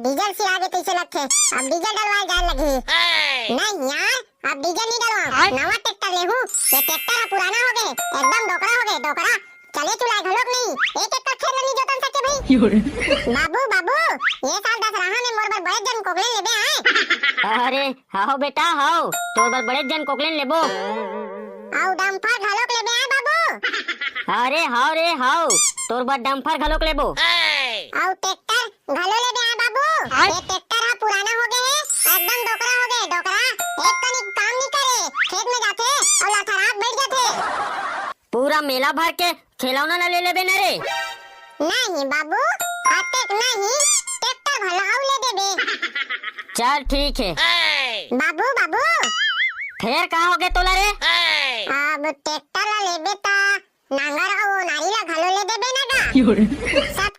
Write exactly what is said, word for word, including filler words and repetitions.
Diesel सिरा गे तइसे लगथे, अब डीजल डलवाए जाए लगही। नहीं यार, अब डीजल नहीं डलवाऊं, नवा ट्रैक्टर लेहूं। ये ट्रैक्टर ह पुराना हो गे, एकदम डोकरा हो गे, डोकरा। चले चुलाए घलोक नहीं, एक एकड़ खेत ल नहीं जोतन सके भाई। बाबू, बाबू, ये साल दसराहा में मोर बर बड़े जन कोकलेन लेबे आए। अरे, हाव बेटा, हाव, तोर बर बड़े जन कोकलेन लेबो। अउ डंपर घलोक लेबे आए बाबू। अरे, हाव रे, हाव, तोर बर डंपर घलोक लेबो। अउ ट्रैक्टर घलो लेबे आए बाबू। ये ट्रैक्टर ह पुराना हो गे हे, एकदम डोकरा हो गे, डोकरा। एक कनी काम नहीं करे, खेत में जाथे अउ लथरात बैठ जाथे। पूरा मेला भर के खिलौना ला ले लेबे न रे। नहीं बाबू, अतेक नहीं, ट्रैक्टर घलो अउ ले देबे। चल ठीक हे। बाबू, बाबू। फेर का हो गे तोला रे? अब ट्रैक्टर ला लेबे त नांगर अउ ओनारी ला घलो ले देबे ना गा? सब